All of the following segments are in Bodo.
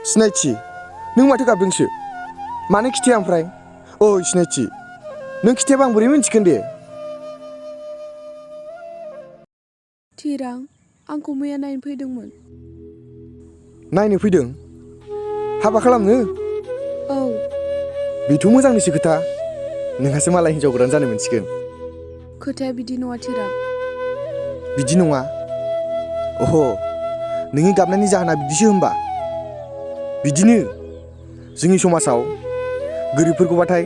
सिनायथि नों माथो गाबदोंसो मानो खिथाया ओमफ्राय ओइ सिनायथि नों खिथायाबा आं बोरै मिन्थिगोन दे थिरां आंखौ मैया नायनो फैदोंमोन नायनो फैदों हाबा खालामनो औ बेथ' मोजांनिसो खोथा नोंहासो मालाय हिनजाव गोदान जानो मोनसिगोन खोथाया बिदि नङा थिरां बिदि नङा अह नोंनि गाबनायनि जाहोना बिदिसो होमबा बिदिनो जोंनि समाजाव गोरिबफोरखौबाथाय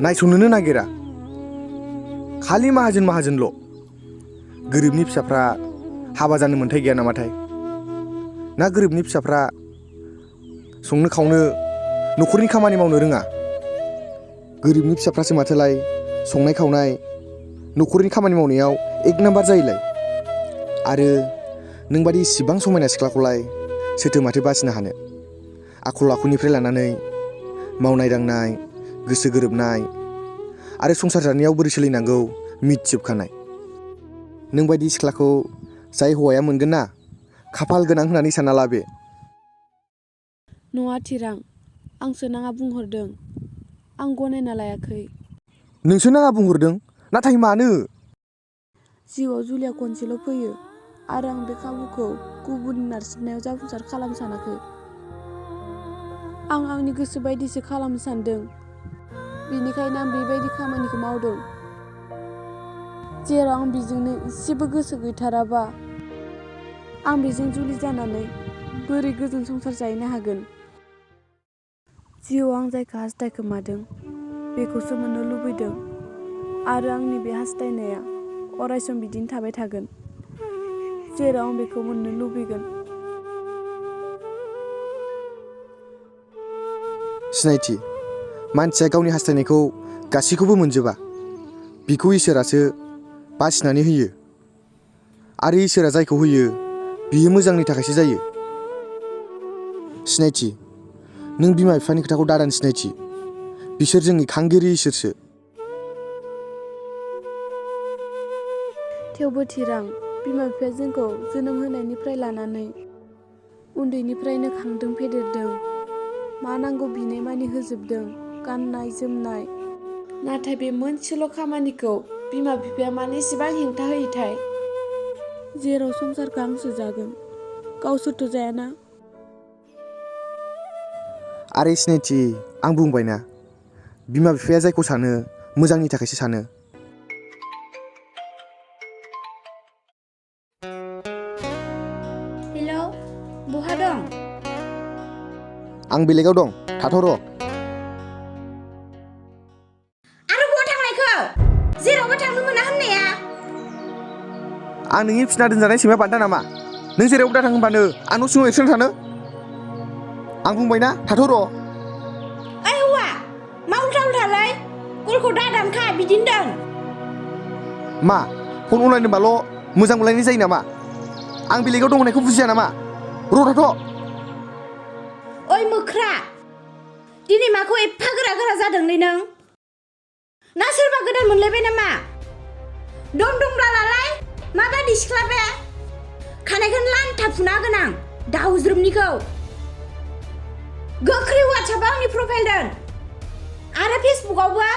नायसननोनो नागिरा खालि माहाजोनल' गोरिबनि फिसाफ्रा हाबा जानो मोन्थाय गैया नामाथाय ना गोरिबनि फिसाफ्रा संनो खावनो न'खरनि खामानि मावनो रोङा गोरिबनि फिसाफ्रासो माथोलाय संनाय खावनाय न'खरनि खामानि मावनायाव एक नाम्बार जायोलाय आरो नोंबादि इसिबां समायना सिख्लाखौलाय सोरथो माथो बासिनो हानो आखल आखुनिफ्राय लानानै मावनाय दांनाय गोसो गोरोबनाय आरो संसार जानायाव बोरै सोलिनांगौ मिथिजोबखानाय नोंबायदि सिख्लाखौ जाय हौवाया मोनगोन ना खाफाल गोनां होननानै सानना ला बे नङा थिरां आंसो नाङा बुंहरदों आं गनायना लायाखै नोंसो नाङा बुंहरदों नाथाय मानो जिउआव जुलिया खनसेल' फैयो आरो आं बे खाबुखौ गुबुननि नारसिननायाव जाफुंसार खालामनो सानाखै आं आंनि गोसो बायदिसो खालामनो सानदों बेनिखायनो आं बेबायदि खामानिखौ मावदों जेराव आं बेजोंनो एसेबो गोसो गैथाराबा आं बेजों जुलि जानानै बोरै गोजोन संसार जाहैनो हागोन जिउआव आं जायखौ हास्थायखोमादों बेखौसो मोननो लुबैदों आरो आंनि बे हास्थायनाया अरायसम बिदिनो थाबाय थागोन जेराव आं बेखौ मोननो लुबैगोन सिनायथि मानसिया गावनि हास्थायनायखौ गासैखौबो मोनजोबा बिखौ इसोरासो बासिनानै होयो आरो इसोरा जायखौ होयो बियो मोजांनि थाखायसो जायो सिनायथि नों बिमा बिफानि खोथाखौ दादान सिनायथि बिसोर जोंनि खांगिरि इसोरसो थेवबो थिरां बिमा बिफाया जोंखौ जोनोम होनायनिफ्राय लानानै उन्दैनिफ्रायनो खांदों फेदेरदों मा नांगौ बिनाय मानि होजोबदों गाननाय जोमनाय नाथाय बे मोनसेल' खामानिखौ बिमा बिफाया मानो एसेबां हेंथा होयोथाय जेराव संसारखौ आंसो जागोन गावसोरथ' जायाना आरो सिनायथि आं बुंबायना बिमा बिफाया जायखौ सानो मोजांनि थाखायसो सानो हेलौ बहा दं आं बेलेगाव दं थाथ' र' आरो बहा थांनायखौ जेरावबो थांनो मोना होननाया आं नोंनि फिसिना दोनजानाय सैमा बान्दा नामा नों जेरावबो दा थां होनबानो आं न' सिङाव एक्सट्रा थानो आं बुंबायना थाथ' र' ओइ हौवा मावथाव थालाय कलखौ दादानखा बिदिनो दोन मा फन अनलाइन दोनबाल' मोजां मोनलायनाय जायो नामा आं बेलेगाव दं होननायखौ बुजिया नामा र' थाथ' ओइ मोख्रा दिनै माखौ एफा गोरा गोरा जादोंलै नों ना सोरबा गोदान मोनलायबाय नामा दं दंब्ला लालाय माबायदि सिख्ला बे खानायखौनो लान्था फुना गोनां दाउज्रोमनिखौ गोख्रै वाट्सएपआव आंनि प्रफाइल दोन आरो फेसबुकआवबो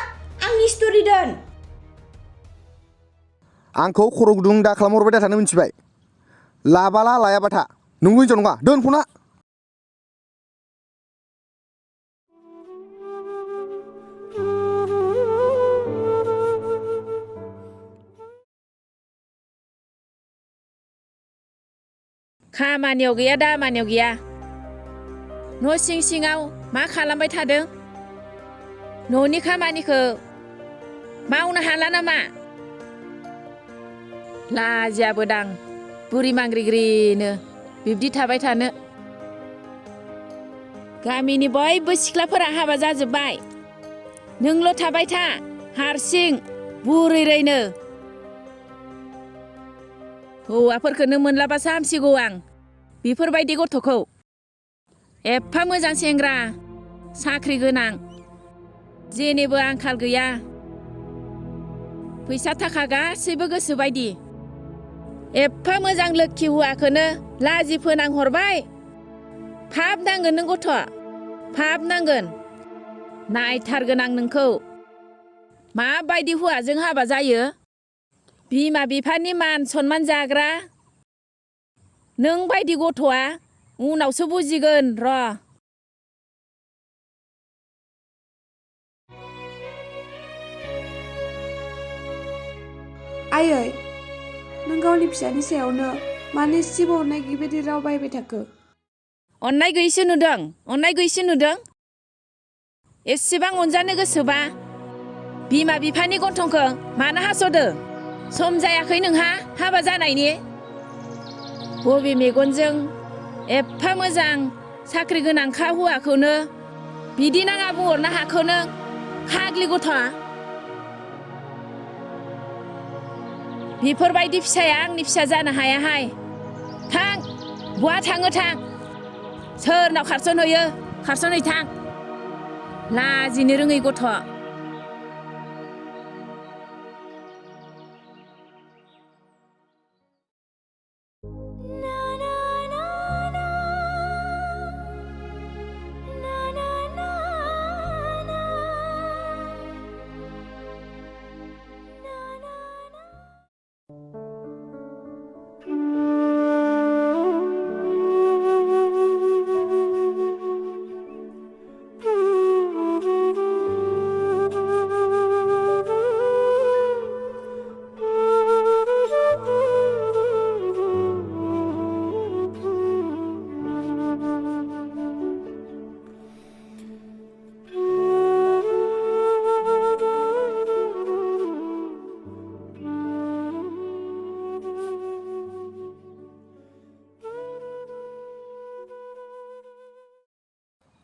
आंनि स्ट'रि दोन आंखौ खर' गुदुं दा खालामहरबाय दा थानो मिथिबाय लाबाला लायाबा था नोंबो हिनजाव नङा दोन फना खामानियाव गैया दामानियाव गैया न' सिं सिङाव मा खालामबाय थादों न'नि खामानिखौ मावनो हाला नामा लाजियाबोदां बुरि मांग्रिग्रिनो बिब्दि थाबाय थानो गामिनि बयबो सिख्लाफोरा हाबा जाजोब्बाय नोंल' थाबाय था हारसिं बुरैरैनो हौवाफोरखौनो मोनलाबासो हामसिगौ आं बेफोरबायदि गथ'खौ एफा मोजां सेंग्रा साख्रि गोनां जेनिबो आंखाल गैया फैसा थाखा गासैबो गोसो बायदि एफा मोजां लोक्षि हौवाखौनो लाजि फोनांहरबाय फाब नांगोन नों गथ' फाब नांगोन नायथारगोन आं नोंखौ माबायदि हौवाजों हाबा जायो बिमा बिफानि मान सनमान जाग्रा नों बायदि गथ'आ उनावसो बुजिगोन र' आयै नों गावनि फिसानि सायावनो मानो एसेबो अननाय गैयिबायदि राव बाहायबाय थाखो? अननाय गैयैसो नुदों अननाय गैयैसो नुदों एसेबां अनजानो गोसोबा बिमा बिफानि गन्थंखौ मानो हास'दो सम जायाखै नोंहा हाबा जानायनि बबे मेगनजों एफा मोजां साख्रि गोनांखा हौवाखौनो बिदि नाङा बुंहरनो हाखौ नों फाग्लि गथ'आ बेफोरबायदि फिसाया आंनि फिसा जानो हायाहाय थां बहा थाङो थां सोरनाव खारसनहैयो खारसनहै थां लाजिनो रोङै गथ'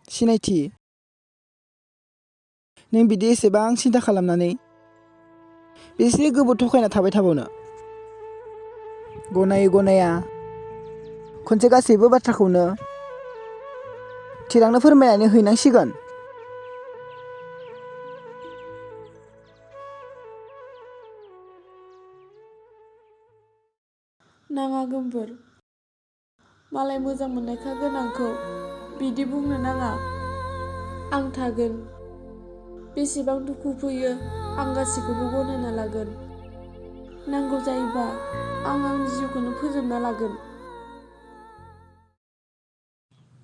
सिनायथि नों बिदि एसेबां सिन्था खालामनानै बेसे गोबाव थगायना थाबाय थाबावनो गनायो गनाया खनसे गासैबो बाथ्राखौनो थिरांनो फोरमायनानै हैनांसिगोन नाङा गोमबोर मालाय मोजां मोननायखा गोनांखौ बिदि बुंनो नाङा आं थागोन बेसेबां दुखु फैयो आं गासैखौबो गनायना लागोन नांगौ जायोबा आं आंनि जिउखौनो फोजोबना लागोन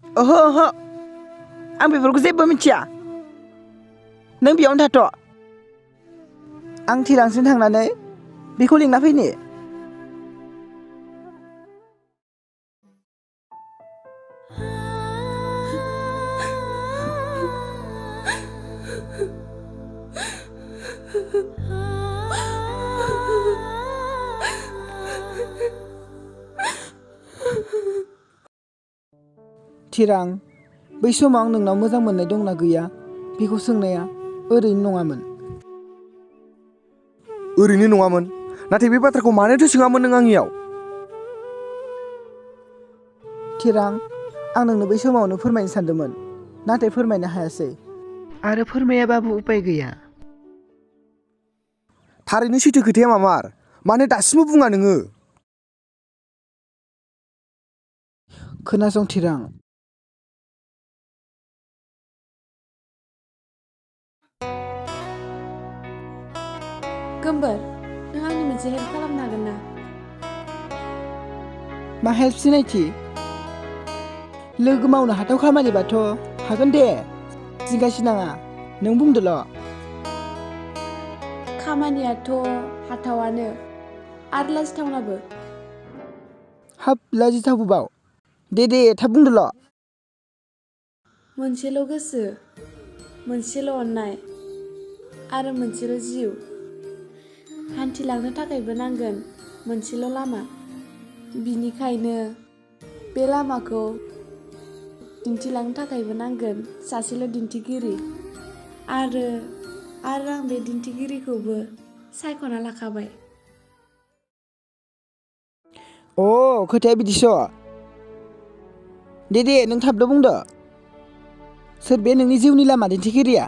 ओहो ओहो आं बेफोरखौ जेबो मिथिया नों बेयावनो थाथ' आं थिरांसिन थांनानै बेखौ लिंना फैनि थिरां बै समाव आं नोंनाव मोजां मोननाय दंना गैया बेखौ सोंनाया ओरैनो नङामोन ओरैनो नङामोन नाथाय बे बाथ्राखौ मानोथो सोङामोन नों आंनियाव थिरां आं नोंनो बै समावनो फोरमायनो सानदोंमोन नाथाय फोरमायनो हायासै आरो फोरमायाबाबो उपाय गैया थारैनो सैथो खोथाया मामार मानो दासिमबो बुङा नोङो खोनासं थिरां गोमबोर नों आंनि मोनसे हेल्प खालामनो हागोन ना मा हेल्प सिनायथि लोगो मावनो हाथाव खामानिबाथ' हागोन दे जिंगासिनाङा नों बुंदोल' खामानियाथ' हाथावानो आरो लाजिथावनाबो हाब लाजिथावबोबाव दे थाब बुंदोल' मोनसेल' गोसो मोनसेल' अननाय आरो मोनसेल' जिउ हान्थिलांनो थाखायबो नांगोन मोनसेल' लामा बिनिखायनो बे लामाखौ दिन्थिलांनो थाखायबो नांगोन सासेल' दिन्थिगिरि आरो आं बे दिन्थिगिरिखौबो सायख'ना लाखाबाय अ खोथाया बिदिस' दे नों थाबल' बुंदो सोर बे नोंनि जिउनि लामा दिन्थिगिरिया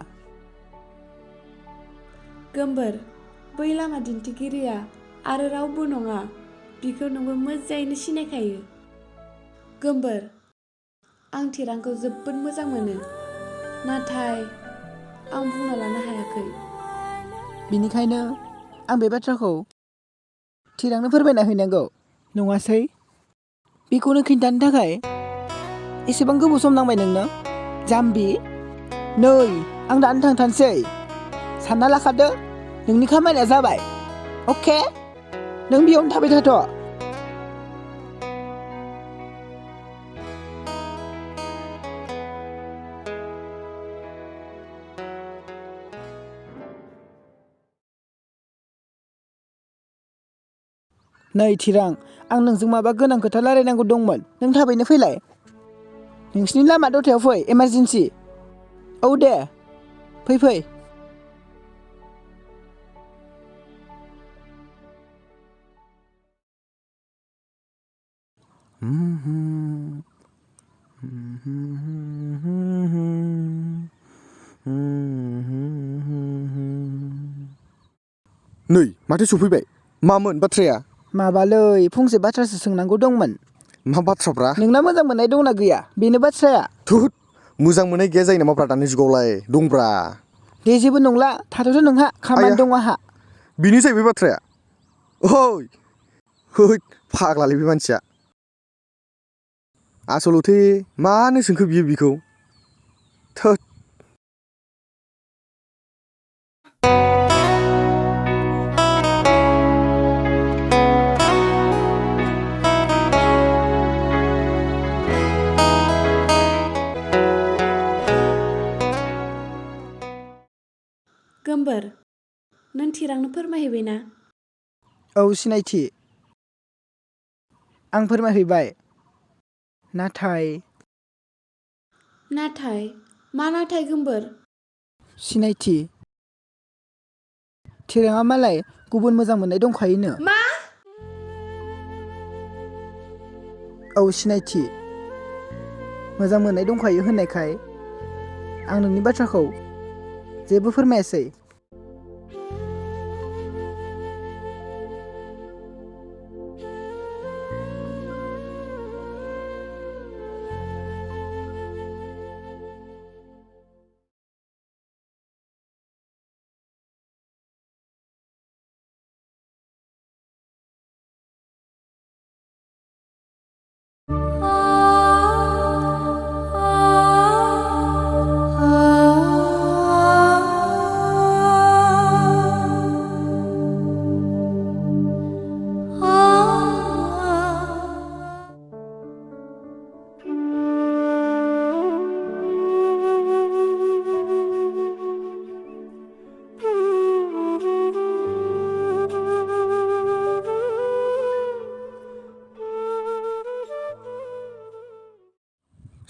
गोमबोर बै लामा दिन्थिगिरिया आरो रावबो नङा बिखौ नोंबो मोजाङैनो सिनायखायो गोमबोर आं थिरांखौ जोबोद मोजां मोनो, नाथाय आं बुंना लानो हायाखै। बिनिखायनो आं बे बाथ्राखौ थिरांनो फोरमायना हैनांगौ नङासै? बेखौनो खिन्थानो थाखाय एसेबां गोबाव सम नांबाय नोंनो? जाम्बि, नै आं दानो थांथारसै। सानना लाखादो नोंनि खामानिया जाबाय, अके? नों बेयावनो थाबाय थाथ'। नै थिरां, आं नोंजों माबा गोनां खोथा रायलायनांगौ दंमोन। नों थाबैनो फैलाय। नोंसिनि लामा दथायाव फै, इमारजेन्सि। औ दे, फै। नै माथो सफैबाय? मामोन बाथ्राया? माबालै, फंसे बाथ्रासो सोंनांगौ दंमोन। मा बाथ्राब्रा? नोंना मोजां मोननाय दंना गैया? बेनो बाथ्राया। थुत, मोजां मोननाय गैया जायो नामाब्रा दानि जुगावलाय? दंब्रा। दे जेबो नंला, थाथ'दो नोंहा खामानि आया, दं आंहा। बेनो जाहैबाय बाथ्राया? ओइ, होद फाग्लालै बे मानसिया। आसलथे मानो सोंखो बियो बिखौ? थोद। गोमबोर, नों थिरांनो फोरमायहैबाय ना? औ सिनायथि, आं फोरमायहैबाय। नाथाय मा नाथाय गोमबोर? सिनायथि, थिराङा मालाय गुबुन मोजां मोननाय दंखायोनो। मा? औ सिनायथि, मोजां मोननाय दंखायो होननायखाय आं नोंनि बाथ्राखौ जेबो फोरमायासै।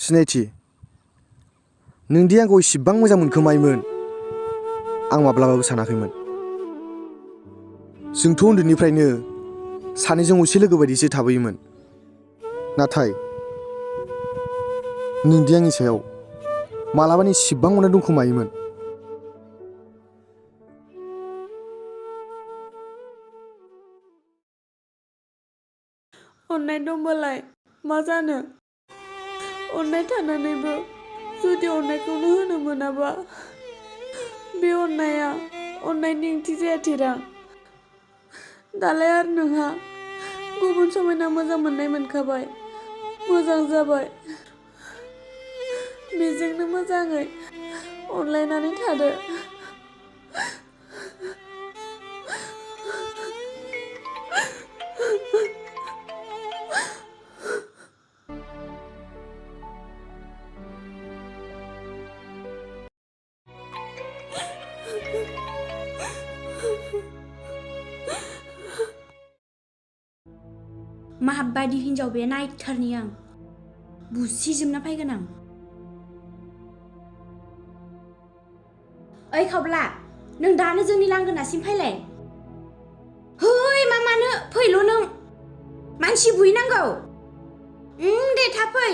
सिनायथि, नोंदि आंखौ इसिबां मोजां मोनखोमायोमोन, आं माब्लाबाबो सानाखैमोन। जोंथ' उन्दैनिफ्रायनो सानैजों असे लोगो बायदिसो थाबोयोमोन। नाथाय नोंदि आंनि सायाव मालाबानि इसिबां अननाय दंखोमायोमोन। अननाय दंबालाय मा जानो? अननाय थानानैबो जुदि अननायखौनो होनो मोनाबा, बे अननाया अननायनि ओंथि जाया थिरां। दालाय आरो नोंहा गुबुन समायना मोजां मोननाय मोनखाबाय, मोजां जाबाय। बेजोंनो मोजाङै अनलायनानै थादो। माबायदि हिन्जाव बे नायथारनि आं, बुसिजोबना फैगोन आं। ओइ खावब्ला, नों दानो जोंनि लांगोनासिम फैलाय। है मानो फैल' नों, मानसि बुहैनांगौ। दे थाब फै।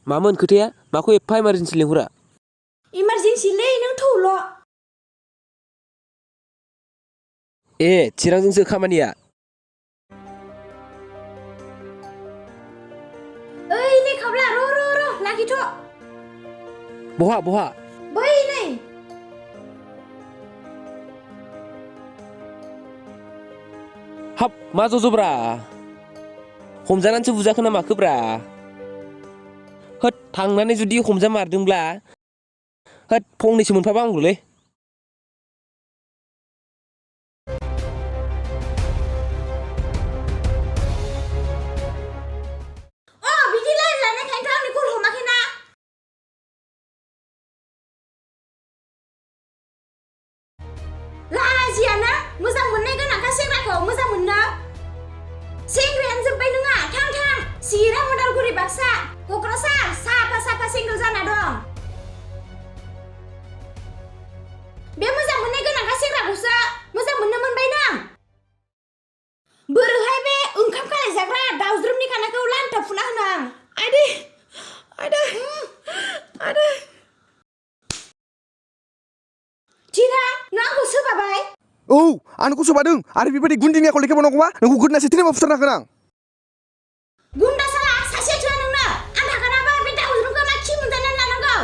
मामोन खोथाया माखौ एफा इमारजेन्सि लेंहरा इमारजेन्सिलै नों थौल' ए चिरांजोंसो खामानिया ओइ नै खावला र' लाखिथ' बहा बै नै हाब मा ज'ज'ब्रा हमजानानैसो बुजाखो ना माखोब्रा होद थांनानै जुदि हमजा मारदोंब्ला होद फंनैसो मोनफाबा हामगौलै बिदि रायज्लायनायखायनोथ' आंनि कल हमाखैना लाजियाना मोजां मोननाय गोनांखा सेंग्राखौ मोजां मोननो सेंग्रायानो जोब्बाय नोङा थां चिरां उदालगुरि बाक्सा क'क्राझार साफा सिंगोल जाना दं बे मोजां मोननाय गोनांखा सेंग्राखौसो मोजां मोननो मोनबाय नों बोरैहाय बे ओंखाम खालाय जाग्रा दाउज्रोमनि खानायखौ लान्था फुना होनो आं आदै चिरां नों आंखौ सोबाबाय औ आं नोंखौ सोबादों आरो बेबायदि गुन्दिनि आखल देखायबावनांगौबा नोंखौ गोदोनासो थैनायबा फुथारनो हागोन आं गुन्दा साला सासे थोआ नोंनो आं थाखानाबा बे दाउज्रोमखौ मा खि मोनजानानै लानांगौ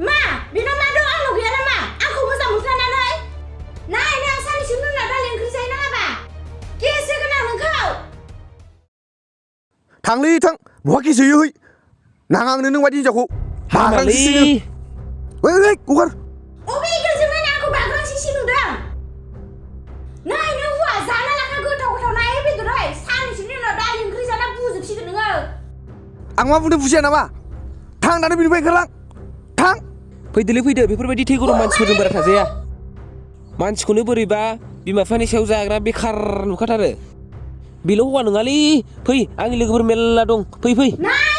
मा बेनाव मा दं आंनाव गैया नामा आंखौ मोजां मोनखानानै नाय नों सानैसोनि उनाव दालि ओंख्रि जायो नाङाबा केस होगोन आं नोंखौ थांलै थां बहा केस होयो है नाङा आंनो नों बायदि हिनजावखौ बाग्रांसिसो ओइ गगार अबे गोजोंनानै आंखौ बाग्रांसिसो नुदों नै नों हौवा जाना लाखा गोथाव नाय बेदरै सानैसोनि उनाव दालि ओंख्रि जाना बुजोबसिगोन नोङो आं मा बुंदों बुजिया नामा थां दानो बिनिफ्राय ओंखारलां थां फैदो बेफोरबायदि थै गरम मानसिफोरजों बारा थाजाया मानसिखौनो बोरैबा बिमा बिफानि सायाव जाग्रा बेखार नुखाथारो बेल' हौवा नङालै फै आंनि लोगोफोर मेरला दं फै नाय